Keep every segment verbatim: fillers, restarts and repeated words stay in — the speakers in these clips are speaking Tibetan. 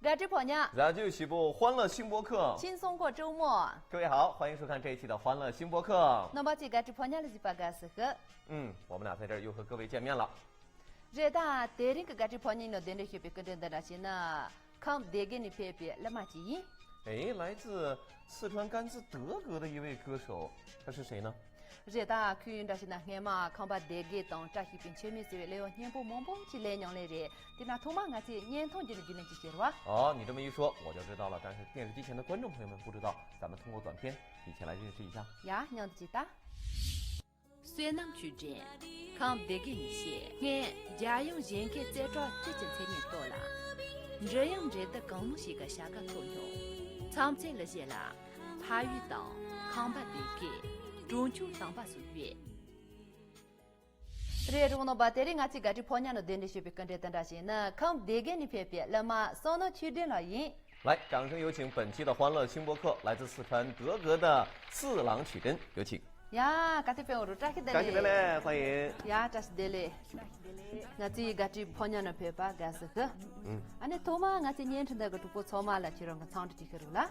བཀྲ་ཤིས་ཕོ་ཉ། 咱就喜不欢乐新播客。 轻松过周末。 各位好，欢迎收看这一期的欢乐新播客。 རྣམ་པ་ཚོས་བཀྲ་ཤིས་ཕོ་ཉ་ལ་གཟིགས་པ་དགའ་བསུ་ཞུ། 嗯，我们俩在这儿又和各位见面了。 རེད་ད། དེ་རིང་གི་བཀྲ་ཤིས་ཕོ་ཉ་ནང་གདན་འདྲེན་ཞུས་པའི་སྐུ་མགྲོན་འདི་འདྲ་ཞིག་ནི། ཁམས་སྡེ་དགེ་ནས་ཕེབས་པའི་གླུ་མ་ཅིག་ཡིན། 哎，来自四川甘孜德格的一位歌手，他是谁呢？ རེད་ད། ཁོས་འདྲ་ཞིག་ན་སྔས་མ་ཁམས་པ་སྡེ་དགེ་དང་བཀྲ་ཤིས་པའི་མཆོད་མེ་ཟེར་བའི་གླུ་དབྱངས་སྙན་པོ་མང་པོ་ཅིག་ལེན་མྱོང་ལེ་རེད། དེ་ན་ཐོག་མ་ང་ཚོས་བརྙན་ཐུང་བརྒྱུད་ནས་རྒྱུས་ལོན་ཅིག་བྱེད་རོགས། 哦，你这么一说，我就知道了。但是电视机前的观众朋友们不知道，咱们通过短片一起来认识一下。 ཡ། མཉམ་དུ་བྱེད་ད། བསོད་ནམས་ཆོས་སྒྲོན། ཁམས་སྡེ་དགེ་ནས་ཕེབས། སྔོན་རྒྱལ་ཡོངས་གཞན་སྐད་རྩེད་གྲོགས་སྤྱི་ཀྱི་མཚན་སྙན་ཐོག་ལ། འབྲི་དབྱངས་འགྲན་བསྡུར་གང་མང་ཞིག་གི་བྱ་དགའ་ཐོབ་མྱོང་། མཚམས་ཚོད་ལ་བཞེས་ལ། ཕ་ཡུལ་དང་ཁམས་པ་སྡེ་དགེ། གྲོང་ཆོག་དམ་པ་སོགས་ཡོད། རེད། རོགས་རྣམ་པ། དེ་རིང་ང་ཚོའི་བཀྲ་ཤིས་ཕོ་ཉ་ནང་གདན་འདྲེན་ཞུས་པའི་སྐུ་མགྲོན་དེ་འདྲ་ཞིག་ནི་ཁམས་སྡེ་དགེ་ནས་ཕེབས་པའི་གླུ་མ་བསོད་ནམས་ཆོས་སྒྲོན་ལགས་ཡིན། 来，掌声有请本期的欢乐新播客，来自四川德格的四郎曲珍，有请。 ཡ། བཀྲ་ཤིས་བདེ་ལེགས། 感谢，来，欢迎。 ཡ། བཀྲ་ཤིས་བདེ་ལེགས། ང་ཚོའི་བཀྲ་ཤིས་ཕོ་ཉ་ནང་ཕེབས་པ་དགའ་བསུ་ཞུ། ཨ་ནི་ཐོག་མ་ང་ཚོའི་བརྙན་འཕྲིན་དེ་གི་གྲོགས་པོ་ཚང་མ་ལ་ཁྱེད་རང་གི་འཚམས་འདྲི་ཅིག་ཞུ་རོགས་ལ།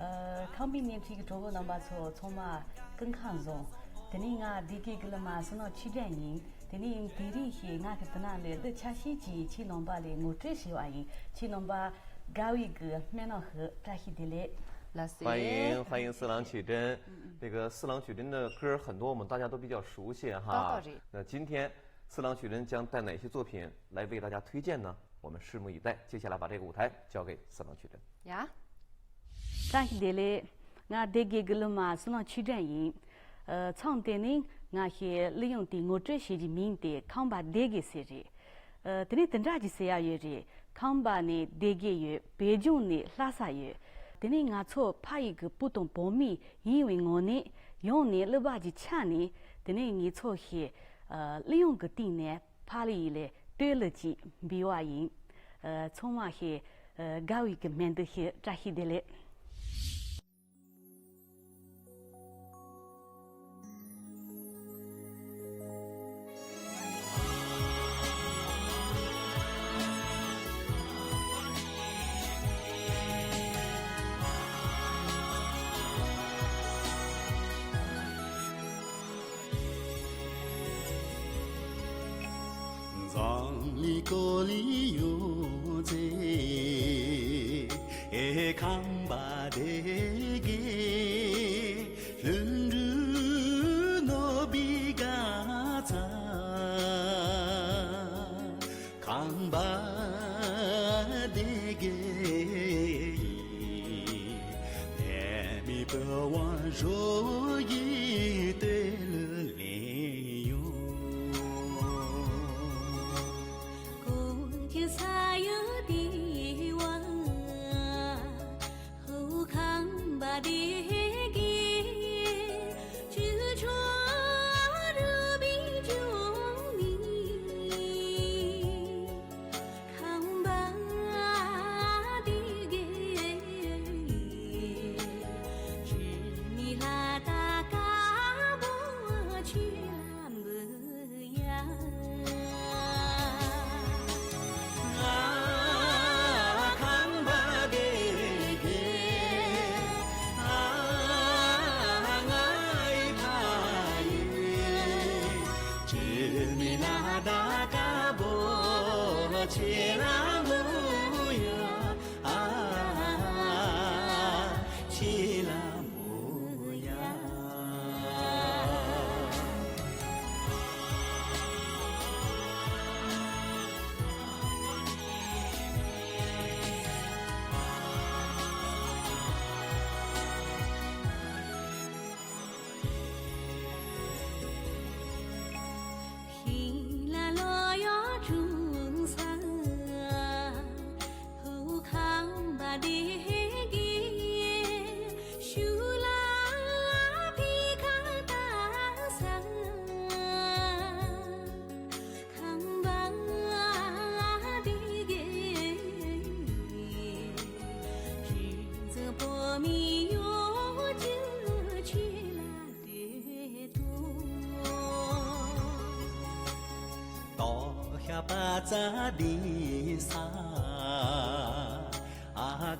ཨ། ཁམས་པའི་བརྙན་འཕྲིན་གྱི་གྲོགས་པོ་རྣམ་པ་ཚོ་ཚང་མ་སྐུ་ཁམས་བཟང་། དེ་ནས་ང་སྡེ་དགེ་གི་གླུ་མ་བསོད་ནམས་ཆོས་སྒྲོན་ཡིན། དེ་ནས་དེ་རིང་ཞིག་ང་གི་དེ་ན་ལས་གླུ་ཆ་ཤས་ཅིག་ཁྱེད་རྣམ་པ་ལ་ངོ་སྤྲོད་ཞུ་བ་ཡིན། ཁྱེད་རྣམ་པ་དགའ་བའི་གི་སྨོན་ལམ་ཞུ། བཀྲ་ཤིས་བདེ་ལེགས། ལགས་སོ། 欢迎，欢迎四郎曲珍。 这个四郎曲珍的歌，很多我们大家都比较熟悉哈。 ཏག་ཏག་རེད། 那今天四郎曲珍将带哪些作品来为大家推荐呢？我们拭目以待。接下来把这个舞台交给四郎曲珍。 ཡ། བཀྲ་ཤིས་བདེ་ལེགས། ང་སྡེ་དགེ་གི་གླུ་མ་བསོད་ནམས་ཆོས་སྒྲོན་ཡིན། ཨ། མཚམས་དེ་ནས་ང་ཞའི་གླུ་དབྱངས་དེ་ངོ་སྤྲོད་བྱེད་རྒྱུའི་མིང་དེ་ཁམས་པ་སྡེ་དགེ་ཟེར་རེད། ཨ། དེ་ནས་དེ་འདྲ་ཅིག་ཟེར་ཡ་ཡོད་རེད། ཁམས་པ་ནས་སྡེ་དགེ་ཡོད། བོད་ལྗོངས་ནས་ལྷ་ས་ཡོད། དེ་ནས་ང་ཚོ་ཕ་ཡུལ་གྱི་བུ་དང་བུ་མོ་ཡིན་པའི་ངོས་ནས་ཡོང་ནས་གླུ་པ་ཅིག་ཆགས་ནས། དེ་ནས་ངེད་ཚོ་ཞའི་གླུ་དབྱངས་ཀྱི་སྟེང་ནས་ཕ་ལི་ཡི་ལས་བསྟོད་གླུ་ཅིག་འབུལ་བ་ཡིན། ཨ། ཚང་མ་ཞའི་དགའ་བའི་གི་སྨོན་འདུན་ཞུ། བཀྲ་ཤིས་བདེ་ལེགས།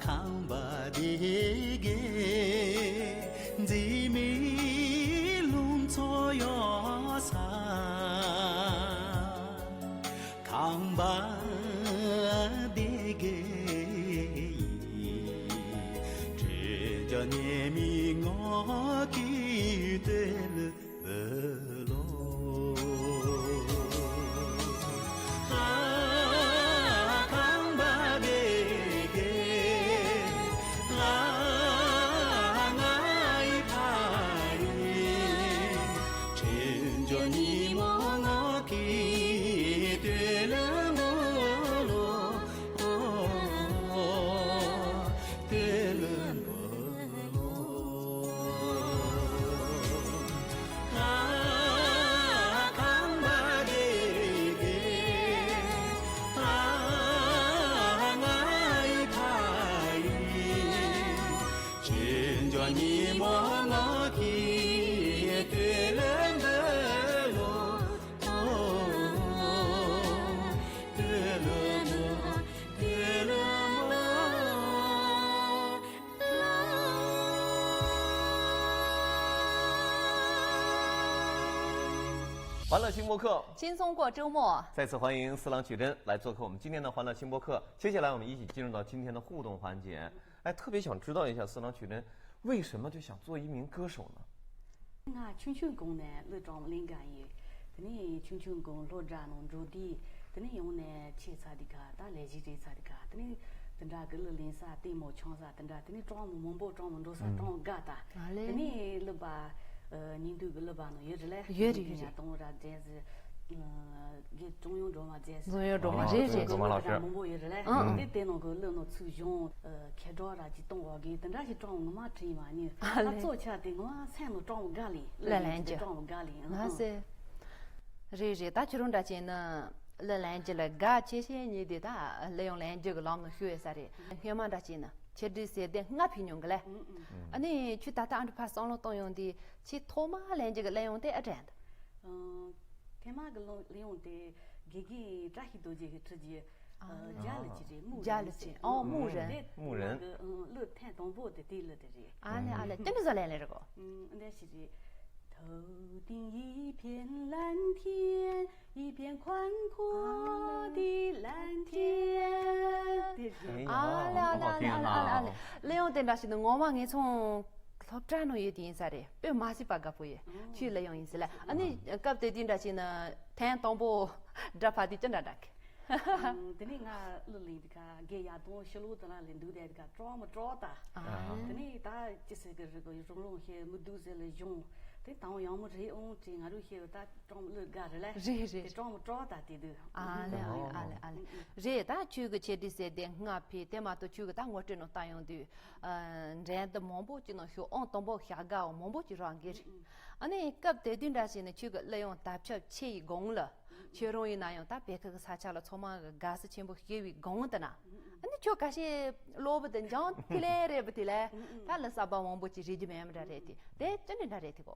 ཁང་པ་དེ་གའི་འཛིན་མའི་ལུང་ཚོ་ཡོད་ས། ཁང་པ་དེ་གའི་དྲིན་ཅན་ཉི་མའི་ངོ་གི་དེ་ལ། ཁང་པ་དེ་གའི་ང་ཡི་ཕ་ཡི་དྲིན་ཅན་ཉི་མ་ངོ་གི་དེ་ལ་འབུལ་ལོ། དེ་ལ་འབུལ་ལོ། ཁང་པ་དེ་གའི་ང་ཡི་ཕ་ཡི་དྲིན་ཅན་ཉི་མ་ངོ་གི་དེ་ལ་འབུལ་ལོ། དེ་ལ་འབུལ་ལོ། 欢乐新播客，轻松过周末。再次欢迎四郎曲珍来做客我们今天的欢乐新播客。接下来我们一起进入到今天的互动环节。哎，特别想知道一下四郎曲珍为什么就想做一名歌手呢？ ང་ཆུང་ཆུང་གོང་ནས་གླུ་བྲང་ལེན་ག་ཡིན། དེ་ནས་ཆུང་ཆུང་གོང་སློབ་གྲྭ་ནང་འགྲོ་དུས། དེ་ནས་ཡང་ནས་ཆེ་ཚ་དེ་ག་ད་ལས་གཞི་རེད་ཚ་དེ་ག་དེ་ནས་དེ་འདྲ་གི་གླུ་ལེན་ས་ལྟད་མོ་ཆང་ས་དེ་འདྲ། དེ་ནས་གྲོགས་མོ་མང་པོ་གྲོགས་མོ་འགྲོ་ས་གྲོགས་མོ་དགའ་ད། ཨ་ལེ། དེ་ནས་གླུ་པ་ཉིན་དུས་གི་གླུ་པ་ནང་ཡོད་རེད་ལེ། ཡོད་རེད། ཡོད་རེད། ཡ་དང་ར་རྫས་ཟི་གི་ཀྲུང་ཡོང་སྒྲོལ་མ་རྫས་ཟི། ཀྲུང་ཡོང་སྒྲོལ་མ་རེད། རེད། རེད། སྒྲོལ་མ་ལགས་སོ། མང་པོ་ཡོད་རེད་ལེ། ཨང་། དེ་དེ་ནང་གི་གླུ་ནང་ཚུགས་གཞུང་ཁྱེད་འགྲོ་ར་ཅིག་གཏོང་བ་གི་དེ་འདྲ་ཞིག་གྲོགས་མོ་ངོ་མ་དྲིས་མ་ནི། ཨ་ལེ། ཨ་གཙོ་ཆ་དེ་ངོ་མ་སེམས་ནང་གྲོགས་མོ་དགའ་ལེ། གླུ་ལེན་རྒྱུ་གྲོགས་མོ་དགའ་ལེ། ཨང་། ལགས་སེ། རེད་རེད། ད་ཁྱོད་རང་འདྲ་བྱས་ན་གླུ་ལེན་རྒྱུ་ལ་དགའ་ཆེ་ཤེས་ཉིད་དེ་ད་གླུ་དབྱངས་ལེན་རྒྱུ་གི་ལམ་ནང་ཞུགས་ཡོད་ས་རེད། སྔོན་མ་འདྲ་བྱས་ན་ཆེད་སྒྲིག་ཟེར་དེ་ལྔ་ཕུལ་མྱོང་གི་ལེ། ཨ་ནི་ཁྱོད་ད་ལྟ་ཨ་འདྲ་ཕར་བསམ་བློ་གཏོང་ཡོང་དུས་ཁྱེད་ཐོག་མ་ལེན་རྒྱུ་གི་གླུ་དབྱངས་དེ་ཨ་འདྲ་ཡིན་ད། ཐེངས་མ་གི་གླུ་གླུ་དབྱངས་དེ་དགེ་རྒན་བཀྲ་ཤིས་རྡོ་རྗེ་གི་ཁྲིད་ཀྱི་རྒྱ་ལ་ཅི་རེད། རྨུགས་རིང་ཟེར། ཨོ་རྨུགས་རིང་། རྨུགས་རིང་། གི་གླུ་ཐེངས་དང་པོ་དེ་དེ་གླུ་དེ་རེད། ཨ་ལེ་ཨ་ལེ། ཅི་འདྲ་བཟོ་ལེན་ལེན་རེད་གོ། འདི་ཞིག་རེད། 头顶一片蓝天，一片宽阔的蓝天。 དེ་རེད། ཨ་ལེ་ཨ་ལེ་ཨ་ལེ་ཨ་ལེ་ཨ་ལེ། གླུ་དབྱངས་དེ་འདྲ་ཞིག་ནི་ངོ་མ་ངེད་ཚོ་སློབ་གྲྭ་ནང་ཡོད་དེ་ཡིན་ས་རེད། དཔེ་མ་སྲིད་པ་དགའ་པོ་ཡོད། ཁྱོད་གླུ་དབྱངས་ཡིན་ཟེར་ལ། ཨ་ནི་སྐབས་དེ་དུས་འདྲ་ཞིག་ན་ཐེངས་དང་པོ་སྒྲ་ཕབ་དུས་ཅི་འདྲ་འདྲ་གི། དེ་ནས་ང་གླུ་ལེན་དུས་ཀ་དགེ་ཡག་དང་ཕྱི་ལོགས་དེ་ལ་ལེན་འདུག་དེ་དུས་ཀ་སྤྲོ་མོ་སྤྲོ་ད། དེ་ནས་ད་ཅི་ཟེར་གི་རེད་གོ། རང་རང་ཤེས་མི་འདུག་ཟེར་ལ་གཞུང་དེ་དང་ཡང་མི་རེད་ཨང་ཅེས་ང་རང་ཤེས་ད་སྤྲོ་མོ་གླུ་དགའ་རེད་ལ། རེད་རེད། དེ་སྤྲོ་མོ་སྤྲོ་ད་དེ་དུས། ཨ་ལེ་ཨ་ལེ་ཨ་ལེ་ཨ་ལེ། རེད། ད་ཁྱོད་ཀྱི་ཆེད་སྒྲིག་ཟེར་དེ་ལྔ་ཕུལ། དེ་མ་གཏོགས་ཁྱོད་ཀྱི་ད་ངོ་སྤྲོད་ནང་ལྟ་ཡོང་དུས། འགྲན་བསྡུར་མང་པོ་ཅིག་ནང་ཞུགས། ཨང་དང་པོ་བཞག་དགའ་བ་མང་པོ་ཅིག་རག་གི་རེད། ཨ་ནི་སྐབས་དེ་དུས་འདྲ་བྱས་ནས་ཁྱོད་ཀྱི་གླུ་དབྱངས་དར་ཁྱབ་ཆེ་ཡི་གོང་ལ། ཁྱོད་རང་ཡིན་ན་ཡང་ད་བོད་ཁུལ་གྱི་ས་ཆ་ལ་ཚང་མ་གི་དགའ་བསུ་ཆེན་པོ་སྐྱེ་བའི་གོང་དུ་ན། ཨ་ནི་ཁྱོད་ཁ་ཤས་གློ་བུར་དུ་འཇང་དེ་ལས་རེད་པ། དེ་ལས་ད་གླུ་གསར་པ་མང་པོ་ཅིག་རེག་རྒྱུ་མེད་མ་འདྲ་རེད་དེ། དེ་ཅི་འདྲ་འདྲ་རེད་དེ་གོ།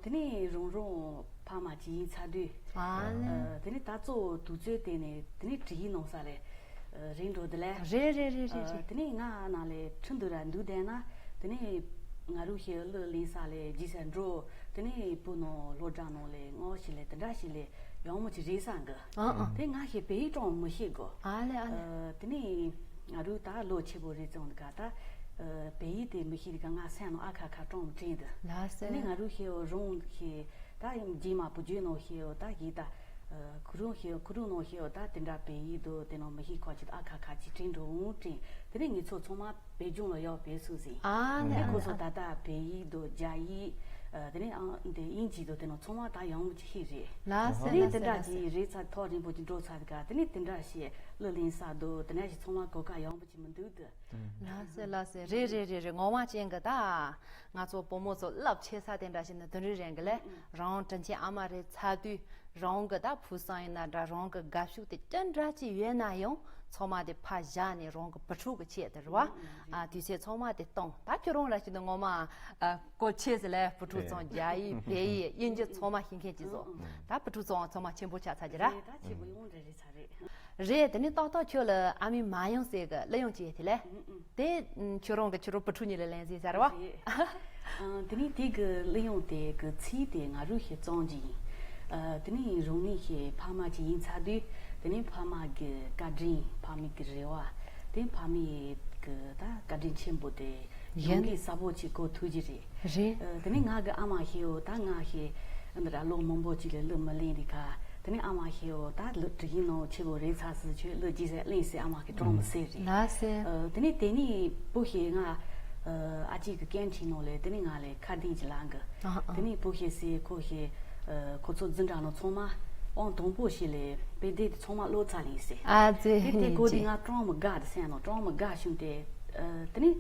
དེ་ནས་རང་རང་ཕ་མ་ཅིག་ཡིན་ཚར་དུས། ཨ་ནི། དེ་ནས་ད་གཙོ་བོ་དུས་ཚོད་དེ་ནས་དེ་ནས་དྲི་ཡིག་གནང་ས་ལས་རེད་འགྲོ་དེ་ལས། རེད་རེད་རེད་རེད་རེད། དེ་ནས་ང་ནང་ལས་ཁྲིད་འདུག་ར་འདུག་བསྡད་ན། དེ་ནས་ང་རུ་ཤེས་གླུ་ལེན་ས་ལས་རྗེས་ས་འགྲོ། དེ་ནས་བུ་ནང་སློབ་གྲྭ་ནང་ལས་སྔོན་ཞིག་ལས་དེ་འདྲ་ཞིག་ལས་ཡང་མོ་ཅིག་རེད་ས་གི། ཨ་ཨ། དེ་ང་ཤེས་བོད་ཡིག་ཀྲང་མི་ཤེས་གོ། ཨ་ལེ་ཨ་ལེ། དེ་ནས་ང་རུ་ད་ལོ་ཆེ་པོ་རེད་ཙང་ག་ད། བོད་ཡིག་དེ་མི་ཤེས་ག་ང་སེམས་ནང་ཨ་ཁ་ཁ་ཀྲང་དྲན་དུ། ལགས་སེ། དེ་ནས་ང་རུ་ཤེས་རང་ཤེས། ད་ཡང་རྗེས་མ་བུ་རྒྱུད་ནང་ཤེས་ཡོད་ད་གི་ད། ཁུ་རུང་ཤེས་ཁུ་རུང་ནང་ཤེས་ཡོད་ད། དེ་འདྲ་བོད་ཡིག་དོ་དེ་ནང་མི་ཤེས་ཁ་ཅིག་ཨ་ཁ་ཁ་ཅིག་དྲན་འགྲོ་འོང་དྲན། དེ་ནས་ངེད་ཚོ་ཚང་མ་བོད་ལྗོངས་ལ་ཡོད་བོད་སུ་ཟིན། ཨ་ནི་ཨ་ཁོ་ཚོ་ད་ལྟ་བོད་ཡིག་དོ་རྒྱ་ཡིག་དེ་ནས་ཨང་དེ་དབྱིན་ཇི་དོ་དེ་ནང་ཚང་མ་ད་ཡང་མོ་ཅིག་ཤེས་རེད། ལགས་སེ། དེ་ནས་དེ་འདྲ་ཅིག་རེད་ཚ་ཐོག་རིང་པོ་ཅིག་འགྲོ་ཚར་ག་དེ་ནས་དེ་འདྲ་ཞིག་གླུ་ལེན་ས་དོ་དེ་འདྲ་ཞིག་ཚང་མ་གོ་ཀ་ཡང་མོ་ཅིག་མི་འདུག་དུ། ལགས་སེ་ལགས་སེ། རེད་རེད་རེད་རེད། ངོ་མ་ཅན་གི་ད། ང་ཚོ་བུ་མོ་ཚོ་རླབས་ཆེ་ས་དེ་འདྲ་ཞིག་ནི་དོན་རིག་རེད་གི་ལེ། རང་དྲིན་ཆེན་ཨ་མ་རེད་ཚ་དུས་རང་གི་ད་བུ་སང་ཡིན་ན་འདྲ་རང་གི་དགའ་ཕྱུག་དེ་ཅི་འདྲ་ཅིག་ཡོད་ན་ཡང་ ཚང་མ་དེ་ཕར་བཞག་ནས་རང་གི་བུ་ཕྲུག་གི་ཆེད་དུ་རེད་བ། ཨ་དུས་ཚོད་ཚང་མ་དེ་གཏོང་། ད་ཁྱོད་རང་ར་ཞིག་ཏུ་ངོ་མ་ཨ་སྐོར་ཆེ་ཟེར་ལས་བུ་ཕྲུག་ཚང་རྒྱ་ཡིག་བལ་ཡིག་དབྱིན་ཇི་ཚང་མ་ཤེས་མཁན་ཅིག་བཟོ། ད་བུ་ཕྲུག་ཚང་ཚང་མ་ཆེན་པོ་ཆགས་ཚར་གྱི་ར། རེད། ད་ཆེན་པོ་ཡོང་རེ་རེ་ཚར་རེད། རེད། དེ་ནས་ཏག་ཏག་ཁྱོད་ལ་ཨ་མའི་མ་ཡོང་ཟེར་གི་གླུ་དབྱངས་ཅིག་ཡོད་དེ་ལས། དེ་ཁྱོད་རང་གི་ཁྱོད་རང་བུ་ཕྲུག་གཉིས་ལ་ལེན་ཟེར་ཟེར་བ། རེད། ཨ། དེ་ནས་དེ་གི་གླུ་དབྱངས་དེ་གི་ཚིག་དེ་ང་རང་ཞིག་བརྩམས་ཀྱི་ཡིན། ཨ། དེ་ནས་རང་ཉིད་ཞིག་ཕ་མ་ཅིག་ཡིན་ཚར་དུས་དེ་ནས་ཕ་མ་གི་བཀའ་དྲིན། ཕ་མ་གི་རེ་བ། དེ་ཕ་མ་གི་ད་བཀའ་དྲིན་ཆེན་པོ་དེ་ཡོང་གི་གསལ་པོ་ཅིག་གོ་ཐུབ་ཀྱི་རེད། རེད། ཨ། དེ་ནས་ང་གི་ཨ་མ་ཞིག་ཡོད། ད་ང་ཞིག་འདི་ར་ལོ་མང་པོ་ཅིག་ལས་གླུ་མི་ལེན་རེད་ཁ། དེ་ནས་ཨ་མ་ཞིག་ཡོད། ད་གླུ་དྲི་ཡིན་ནོ་ཆེ་བོ་རེད་ཚ་སི་ཆོས་གླུ་ཅི་ཟེར་ལེན་སི་ཨ་མ་གི་གྲོང་མི་སེ་རེད། ལ་སེ། ཨ། དེ་ནས་དེ་ནས་བུ་ཞིག་ང་ཨ་ཅེ་གི་སྐད་འཕྲིན་ནང་ལས་དེ་ནས་ང་ལས་ཁ་གདན་གྱི་ལ་འགི། ཨ་ཨ། དེ་ནས་བུ་ཞིག་སི་ཁོ་ཞིག་ཨ། ཁོ་ཚོ་འཛིན་གྲྭ་ནང་ཚང་མ་ཨང་དང་པོ་ཞིག་ལས་དཔེ་དེབ་དེ་ཚང་མ་ཀློག་ཚར་ལེན་སི། ཨ་ཙེ་དེ་དེ་ཧེ་གོ་དེ་ཅེ། ང་གྲོང་མི་དགའ་དེ་སེ་ནོ། གྲོང་མི་དགའ་བྱུང་སྟེ། ཨ། དེ་ནས་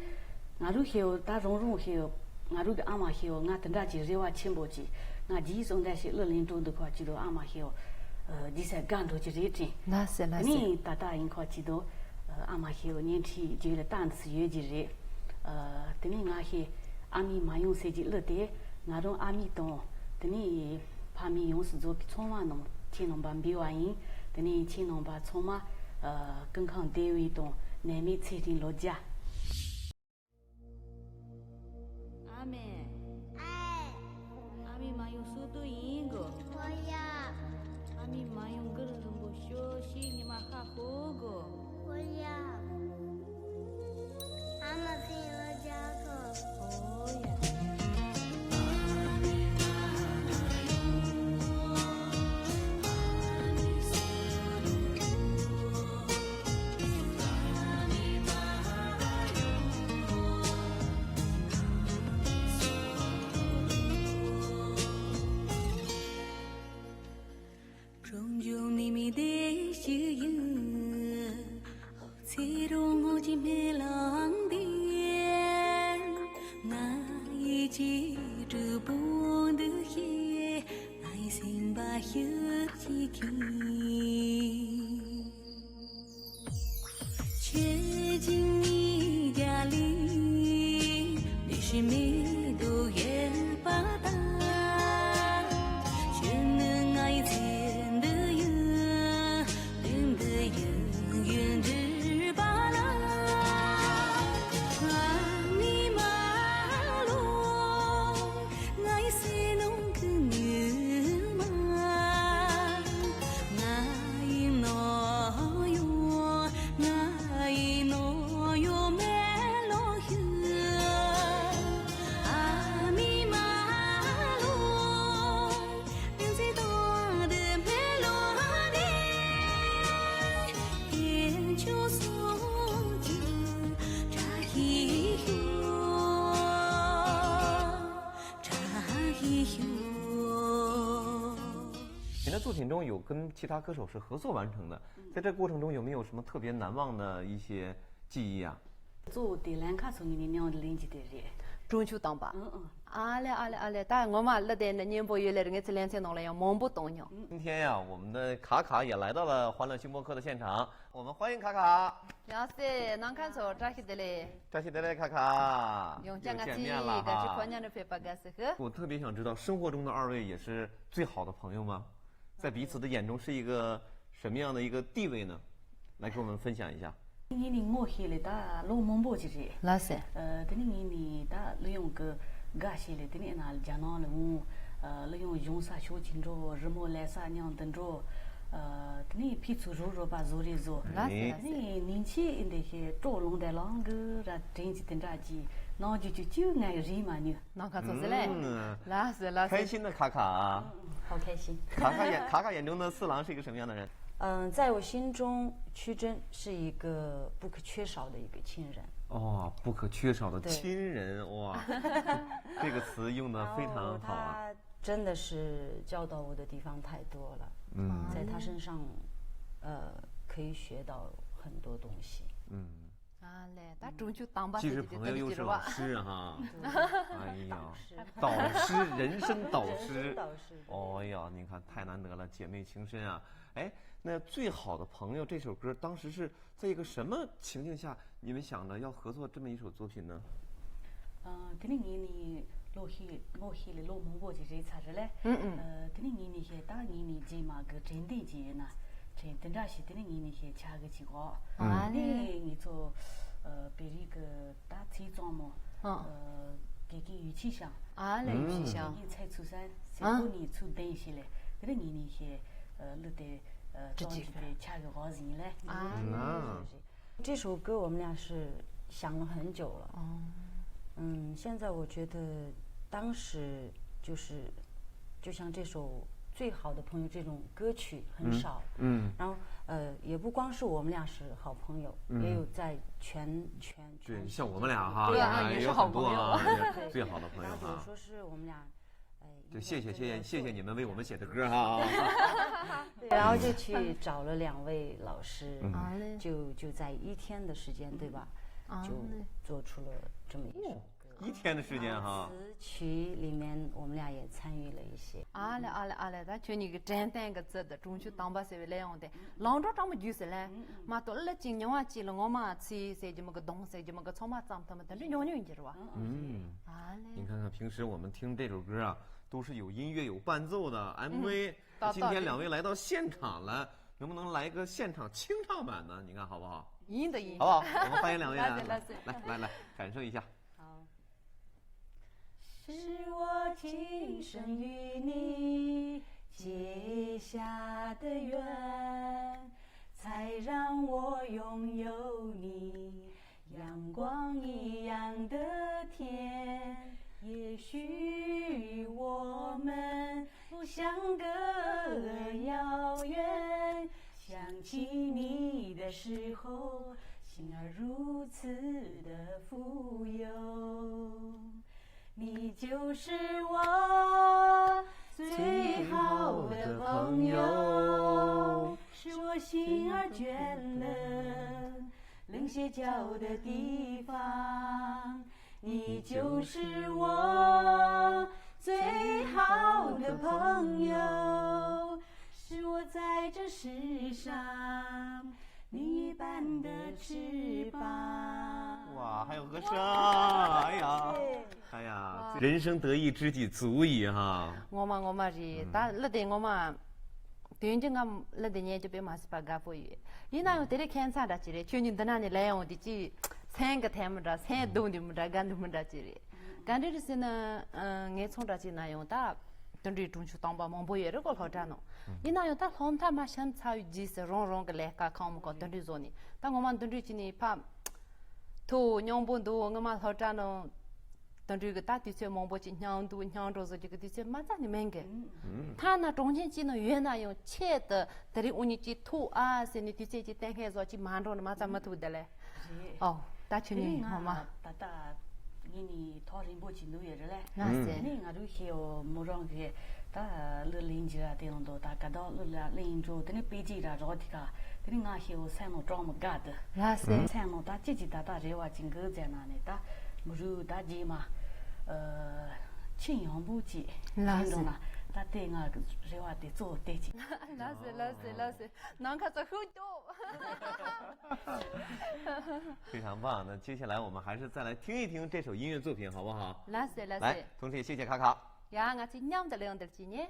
ང་རང་ཞིག་ཡོད། ད་རང་རང་ཞིག་ཡོད། ང་རང་གི་ཨ་མ་ཞིག་ཡོད། ང་དེ་འདྲ་ཅིག་རེ་བ་ཆེན་པོ་ཅིག་ང་རྗེས་སུ་འདྲ་ཞིག་གླུ་ལེན་འགྲོ་འདུག་ཁ་ཅིག་དོ་ཨ་མ་ཞིག་ཡོད། ཨ། རྗེས་སུ་དགའ་འགྲོ་གི་རེད་དྲན། ལ་སེ་ལ་སེ། དེ་ནས་ད་ལྟ་ཡིན་ཁ་ཅིག་དོ་ཨ་མ་ཞིག་ཡོད། བརྙན་འཕྲིན་རྗེས་ལ་ལྟ་འདི་སུ་ཡོད་ཀྱི་རེད། ཨ། དེ་ནས་ང་ཞིག་ཨ་མའི་མ་ཡོང་ཟེར་གྱི་གླུ་དེ་ང་རང་ཨ་མའི་དང་དེ་ནས་ཕ་མའི་ཡོངས་སུ་རྫོགས་ཀྱི་ཚང་མ་རྣམས་ཁྱེད་རྣམ་པ་འབུལ་བ་ཡིན། དེ་ནས་ཁྱེད་རྣམ་པ་ཚང་མ་ཨ། ཀུན་ཁང་བདེ་བའི་དང་ནད་མེད་ཚེ་རིང་ལོ་བརྒྱ། ཨ་མེན། ཨ་མའི་མ་ཡོང་སུ་དུ་ཡིན་གོ། ཧོ་ཡ། ཨ་མའི་མ་ཡོང་གུ་རུ་རིན་པོ་ཤོ་ཤི་ཉི་མ་ཧ་ཧོ་གོ། ཧོ་ཡ། ཨ་མ་ཕིན་ལོ་ཇ་གོ། ཧོ་ཡ། ཁྱེད་ཀྱི་ཚོ་དེ་འདྲ་ཡོད། 跟其他歌手是合作完成的。 在这过程中有没有什么特别难忘的一些记忆啊？ གཙོ་བོ་དེ་ལན་ཁ་ཚོ་ངེད་ནས་མྱང་ལེན་གྱི་དེ་རེད། གྲོང་ཆོག་དང་པ། ཨང་ཨང་། ཨ་ལེ་ཨ་ལེ་ཨ་ལེ། ད་ངོ་མ་གླུ་དེ་འདྲ་སྙན་པོ་ཡོད་ལེ་རེད། ངེད་ཚོ་ལེ་ཚན་ནང་ལ་ཡང་མང་པོ་བཏང་མྱོང་། 今天呀，我们的卡卡也来到了欢乐星播客的现场，我们欢迎卡卡。 ཡང་སེ་ནང་ཁ་ཚོ་བཀྲ་ཤིས་བདེ་ལེགས། 感谢大家，卡卡。 ཡང་བསྐྱར་ང་ཚོའི་ག་ཅི་ཁོ་ཉ་ནི་ཕེབས་པ་དགའ་སི་ཧི། 我特别想知道，生活中的二位也是最好的朋友吗？在彼此的眼中是一个什么样的一个地位呢？来给我们分享一下。 ངེད་ནི་ངོ་ཤེས་ལེ་ད་ལོ་མང་པོ་ཅིག་རེད། ལ་སེ། ཨ། དེ་ནི་ངེད་ནི་ད་གླུ་དབྱངས་ཀྱི་དགའ་ཤེས་ལེ་དེ་ནི་ན་རྒྱ་ནག་ལ་འོང་། ཨ། གླུ་དབྱངས་སྦྱོང་ས་ཕྱོགས་ཅིག་འགྲོ། རི་མོ་ལས་ས་མཉམ་དུ་འགྲོ། ཨ། དེ་ནས་ཕི་ཚུ་རུ་རུ་པ་བཟོ་རེ་བཟོ། ལ་སེ་ལ་སེ། དེ་ནས་ཉིན་ཕྱེད་འདི་ཤེས་སྤྲོ་ལོང་དེ་ལང་གི་ར་དྲན་གྱི་དེ་འདྲ་གྱི་ནང་རྒྱུ་ཅུ་ཅུ་ངའི་རིན་མ་ཉུ། ནང་ཁ་ཚོ་ཟེར་ལེ། 嗯， ལ་སེ་ལ་སེ། 开心的卡卡。 好开心。 卡卡眼卡卡眼中的四郎是一个什么样的人？ 嗯，在我心中，曲珍是一个不可缺少的一个亲人。 哦，不可缺少的亲人，哇，这个词用的非常好啊。 他真的是教导我的地方太多了，嗯。在他身上，呃，可以学到很多东西。 嗯。啊嘞，ད་གྲོང་处当爸 既是朋友又是老师哈。哎呀，导师，人生导师。人生导师，对。哎呀，您看，太难得了，姐妹情深啊。哎，那《最好的朋友》这首歌，当时是在一个什么情境下，你们想着要合作这么一首作品呢？ ཨ། དེ་ནི་ངེད་གཉིས་ལོ་ཤས་ལོ་ཤས་ལས་ལོ་མང་པོ་ཅིག་རེད་ཚར་རེད་ལེ། ཨུ་ཨུ། ཨ། དེ་ནི་ངེད་གཉིས་ཤས་ད་ངེད་གཉིས་རྗེས་མ་གི་དྲན་རྟེན་ཅིག་ཡོད་ན་དྲན་དེ་འདྲ་ཞིག་དེ་ནི་ངེད་གཉིས་ཤས་ཆ་གི་ཅིག་གོ། ཨ་ནི་ལེ། ངེད་ཚོ་ཨ་བོད་རིགས་ཀྱི་ད་ཚིག་གཙང་མོ། ཨ། ཨ། དགེ་རྒན་ཡུས་ཆི་ཞང་། ཨ་ལེ། ཡུས་ཆི་ཞང་། ངེད་ཚའི་ཚུལ་གསན་ཟེར་ཨ་ཁོ་ནི་ཚུལ་ལྡན་ཞིག་ལས་དེ་ནི་ངེད་གཉིས་ཤས་ཨ་གླུ་དེ་ཨ་བྲི་ཅིག་ཅིག་དེ་ཆ་གི་གོ་ཟིན་ལེ། ཨ་ལེ། 这首歌我们俩是想了很久了。哦。嗯，现在我觉得当时就是，就像这首《最好的朋友》这种歌曲很少。嗯。嗯。然后，呃，也不光是我们俩是好朋友，嗯。也有在全，全，对，全像我们俩哈，对啊，哎，也是好朋友。有很多啊，对。最好的朋友哈。然后比如说是我们俩，哎，就谢谢，谢谢，谢谢你们为我们写的歌哈。对，然后就去找了两位老师，嗯。就，就在一天的时间，对吧？啊。就做出了这么一首歌。哦，一天的时间哈。词曲里面我们俩也参与了一些。 ཨ་ལེ་ཨ་ལེ་ཨ་ལེ། ད་ཁྱོད་གཉིས་ཀྱི་དྲན་རྟེན་གྱི་ཚུལ་དུ་གྲོང་ཁྱེར་དང་པ་ཟེར་བའི་ལས་ཡོང་དེ་ལང་གྲོ་སྤྲང་མོ་རྒྱུགས་ཟེར་ལེ། མ་གཏོགས་གླུ་གཅིག་མྱོང་བ་གཅིག་ལ་ངོ་མ་ཚིག་ཟེར་རྒྱུ་མ་གི་གདངས་ཟེར་རྒྱུ་མ་གི་ཚང་མ་བརྩམས་ཐུབ་མ་དེ་འདྲ་ཉུང་ཉུང་ཡིན་གྱི་རེད་བ། 嗯， ཨ་ལེ། 您看看，平时我们听这首歌啊，都是有音乐有伴奏的 M V， 今天两位来到现场了，能不能来个现场清唱版呢？你看好不好？ ཡིན་ད་ཡིན། 好不好？我们欢迎两位啊，来来来，来来来，感受一下。好。是我今生与你结下的缘，才让我拥有你阳光一样的天。也许我们不相隔遥远，想起你的时候，心儿如此的富有。你就是我最好的朋友，是我心儿倦了，冷歇脚的地方。 你就是我最好的朋友，是我在这世上另一半的翅膀。哇，还有和声，哎呀，哎呀，人生得意知己足矣哈。 ངོ་མ་ངོ་མ་རེད། ད་གླུ་དེ་ངོ་མ། དོན་གྱི་ང་གླུ་དེ་ཉན་རྒྱུ་དཔེ་མ་སྲིད་པ་དགའ་པོ་ཡོད། ཡིན་ན་ཡང་དེ་རིང་ཁྱད་མཚར་འདྲ་ཅིག་རེད། ཁྱོད་གཉིས་འདི་ན་ནས་ལས་ཡོང་དེ་ཅིག་སེམས་ཀྱི་ཐལ་མོ་འདྲ། སེམས་སྡུག་འདི་མོ་འདྲ། དགའ་འདི་མོ་འདྲ་ཅིག་རེད། ག་འདྲ་རེད་ཟེར་ན། ཨ། ངའི་ཚོང་འདྲ་ཅིག་ན་ཡང་ད་དེ་འདྲའི་གྲོང་ཆོག་སྟོང་པ་མང་པོ་ཡོད་རེད་གོ། སློབ་གྲྭ་ནང་། ཡིན་ན་ཡང་ད་སློབ་མཐར་མ་ཕྱིན་ཚར་བའི་རྗེས་སུ་རང་རང་གི་ལས་ཀ་ཁང་མི་ཁང་དེ་འདྲའི་བཟོ་ནས། ད་ངོ་མ་དེ་འདྲའི་ཅིག་ནས་ཕ། ཐུག་སྙིང་པོ་འདུག་སྔོན་མ་སློབ་གྲྭ་ནང་། དེ་འདྲའི་གི་ད་དུས་ཚོད་མང་པོ་ཅིག་སྙིང་སྡུག་སྙིང་འགྲོ་བཟོ་རྒྱུ་གི་དུས་ཚོད་མ་རྩ་ནས་མེད་གི། ཐ་ན་གྲོང་ཁྱེར་གཅིག་ནང་ཡོད་ན་ཡང་ཆེད་དུ་དེ་རིང་འུ་གཉིས་ཀྱིས་ཐུག་ཨ་ཟེར་ནས་དུས་ཚོད་ཅིག་གཏན་འཁེལ་བཟོ་ཅིག་མ་འགྲོ་ན་མ་རྩ་མི་ཐུབ་དེ་ལས། རེད། ཨོ། ད་ཁྱོད་དེ་ནས་ངོ་མ། ད་ལྟ་ངེད་གཉིས་ཐོག་རིང་པོ་ཅིག་འདུག་ཡོད་རེད་ལེ། ལགས་སེ། ནས་ང་རུ་ཤེས་འོ་མོ་རང་གི་ད་གླུ་ལེན་རྒྱུ་ར་དེ་ཡང་འདུག་ད་ག་ད་གླུ་ལ་ལེན་འགྲོ་དེ་ནས་དཔེ་ཅིག་ར་རོགས་དེ་ག་དེ་ནས་ང་ཤེས་འོ་སེམས་ནང་གྲོགས་མོ་དགའ་དུ། ལགས་སེ། སེམས་ནང་ད་ཅི་ཅི་ད་ད་རེ་བ་ཅིག་འགུལ་མཛད་ན་ནས་ད་མོ་རུ་ད་རྗེས་མ་ཨ་ཆེས་ཡང་པོ་ཅིག་ལགས་སེ། ཡིན་འགྲོ་ན་ད་དེ་ང་རེ་བ་དེ་གཙོ་བོ་དེ་ཅིག་ལགས་སེ་ལགས་སེ་ལགས་སེ། ནང་ཁ་ཚ་ཧུ་ཏོ། 非常棒，那接下来我们还是再来听一听这首音乐作品，好不好？ ལགས་སེ་ལགས་来，སེ། 同时也谢谢卡卡。 ཡ། ང་ཚོས་མཉམ་དུ་ལེའུ་འདིར་བྱས་ནས།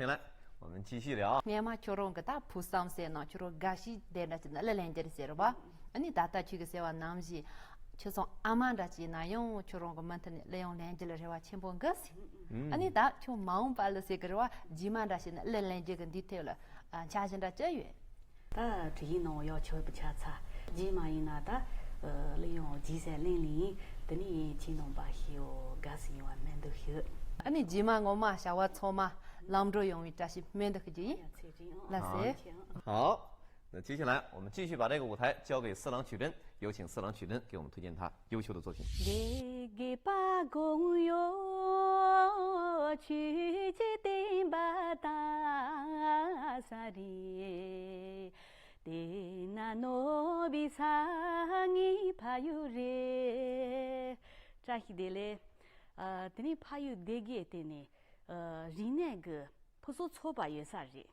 来，我们继续聊。 ངས་མ་ཁྱོད་རང་གི་ད་ཕུགས་བསམ་ཟེར་ན་ཁྱོད་རང་དགའ་ཤོས་དེ་འདྲ་ཅིག་ན་གླུ་ལེན་རྒྱུ་རེད་ཟེར་བ། ཨ་ནི་ད་ལྟ་ཁྱོད་ཀྱི་ཟེར་བ་ནང་བཞིན་ཁྱོད་ཚོ་ཨ་མ་འདྲ་ཅིག་ན་ཡང་ཁྱོད་རང་གི་མུ་མཐུད་ནས་གླུ་ཡང་ལེན་རྒྱུ་ལ་རེ་བ་ཆེན་པོ་འགའ་ཟེར། ཨ་ནི་ད་ཁྱོད་མ་འོངས་པ་ལ་ཟེར་གི་རེད་བ། རྗེས་མ་འདྲ་ཞིག་ན་གླུ་ལེན་རྒྱུ་གི་འདི་ཐད་ལ་འཆར་གཞི་འདྲ་ཅི་ཡོད། ད་དྲི་ཡིན་ནང་ཡག་ཆོས་པ་ཆ་ཚ། རྗེས་མ་ཡིན་ན་ད་གླུ་ཡང་རྗེས་ཟེར་གླེང་ལེ་ཡིན། དེ་ནས་ཡིན་ཁྱེད་ནང་པ་ཤི་ཡོ་དགའ་སི་ཡོང་བ་སྨན་འདུག་ཤི། ཨ་ནི་རྗེས་མ་ངོ་མ་བྱ་བ་ཚང་མ་ལམ་འགྲོ་ཡོང་བའི་བཀྲ་ཤིས་སྨན་འདུག་ཤི་རྒྱུ་ཡིན། ཡ་ཚེ་རིང་ཨང་། ལགས་སེ། ཨང་། 好，那接下来我们继续把这个舞台交给四郎曲珍，有请四郎曲珍给我们推荐他优秀的作品。 དགེ་བ་གང་ཡོད་ཆོས་ཀྱི་བསྟན་པ་དར་ས་རེད། དེ་ན་ནོར་བུའི་ས་ངའི་ཕ་ཡུལ་རེད། བཀྲ་ཤིས་བདེ་ལེགས། ཨ། དེ་ནས་ཕ་ཡུལ་སྡེ་དགེ་སྟེང་ནས། ཨ། རིག་གནས་ཀྱི་ཕུན་སུམ་ཚོགས་པ་ཡོད་ས་རེད།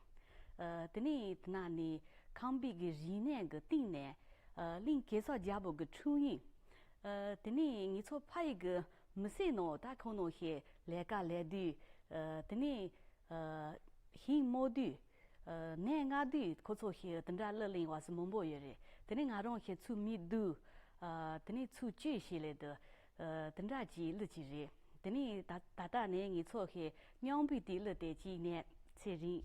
ཨ། དེ་ནས་དེ་ན་ནི་ཁམས་པའི་གི་རིག་གནས་ཀྱི་སྟེང་ནས། ཨ། གླིང་གེ་སར་རྒྱལ་པོ་གི་འཁྲུངས་ཡུལ། ཨ། དེ་ནས་ངེད་ཚོ་ཕ་ཡུལ་གྱི་མི་སེར་ནང་ད་ཁོང་ནང་བཞིན་ལས་ཀ་ལས་དུས། ཨ། དེ་ནས། ཨ། ཞིང་རྨོ་དུས། ཨ། ནས་མངགས་དུས་ཁོ་ཚོ་ཞིག་དེ་འདྲ་གླུ་ལེན་བ་སུ་མང་པོ་ཡོད་རེད། དེ་ནས་ང་རང་ཞིག་ཚུར་མི་བསྡུ། ཨ། དེ་ནས་ཚུར་བཅོས་ཞིག་ལས་དུ། ཨ། དེ་འདྲ་གྱི་གླུ་ཅིག་རེད། དེ་ནས་ད་ད་ལྟ་ནས་ངེད་ཚོ་ཞིག་སྙིང་པོའི་དེ་གླུ་དེ་གཅིག་ནས་ཚེ་རིང་།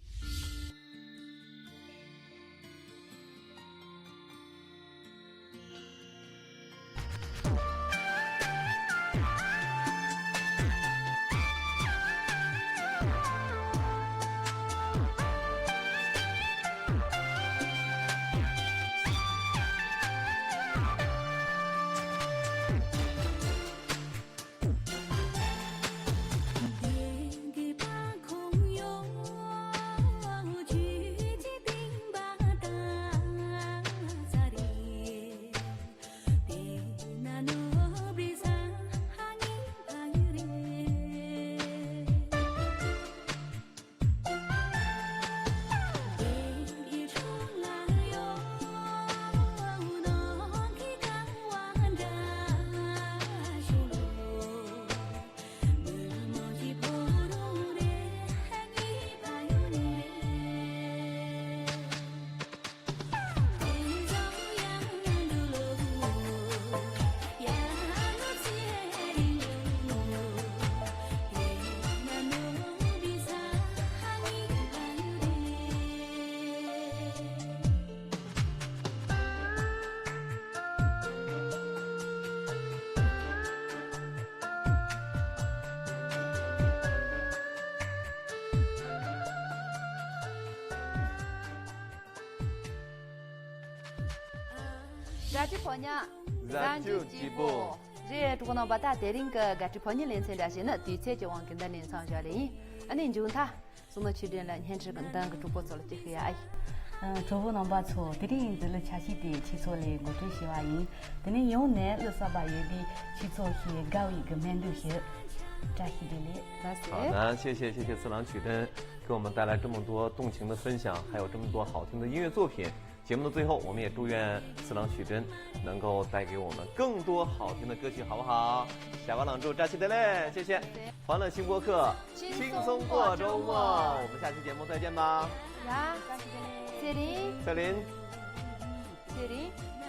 དགའ་སྤྲོའི་ཕོ་ཉ། གཟའ་མཇུག་སྐྱིད་པོ། རེད། གྲོགས་པོ་རྣམ་པ། ད་དེ་རིང་གི་དགའ་སྤྲོའི་ཕོ་ཉའི་ལེ་ཚན་འདྲ་ཞིག་ནི་དུས་ཚོད་ཀྱི་དབང་གིས་འདི་ནས་མཚམས་བཞག་ལེ་ཡིན། ཨ་ནི་མཇུག་མཐའ། བསོད་ནམས་ཆོས་སྒྲོན་ལ་སྙན་སྒྲོན་གྱི་འདང་གི་གྲོགས་པོ་ཚོ་ལ་ཅིག་ཞུ་ཡ་ཨ་ཡིན། ཨ། གྲོགས་པོ་རྣམ་པ་ཚོ། དེ་རིང་འདི་ལ་ཆ་ཤས་དེ་ཁྱེད་ཚོ་ལ་ངོ་སྤྲོད་བྱས་པ་ཡིན། དེ་ནས་ཡང་ནས་གླུ་གསར་པ་ཡོད་དུས་ཁྱེད་ཚོ་ཞིག་དགའ་བའི་གི་སྨོན་འདུན་ཞུ། བཀྲ་ཤིས་བདེ་ལེགས། ལགས་སེ། 好的，谢谢谢谢四郎曲珍给我们带来这么多动情的分享，还有这么多好听的音乐作品。 节目的最后，我们也祝愿四郎曲珍能够带给我们更多好听的歌曲，好不好？下巴朗祝扎西德勒，谢谢。欢乐新播客，轻松过周末，我们下期节目再见吧。呀，谢谢。谢谢。谢谢。谢谢。谢谢。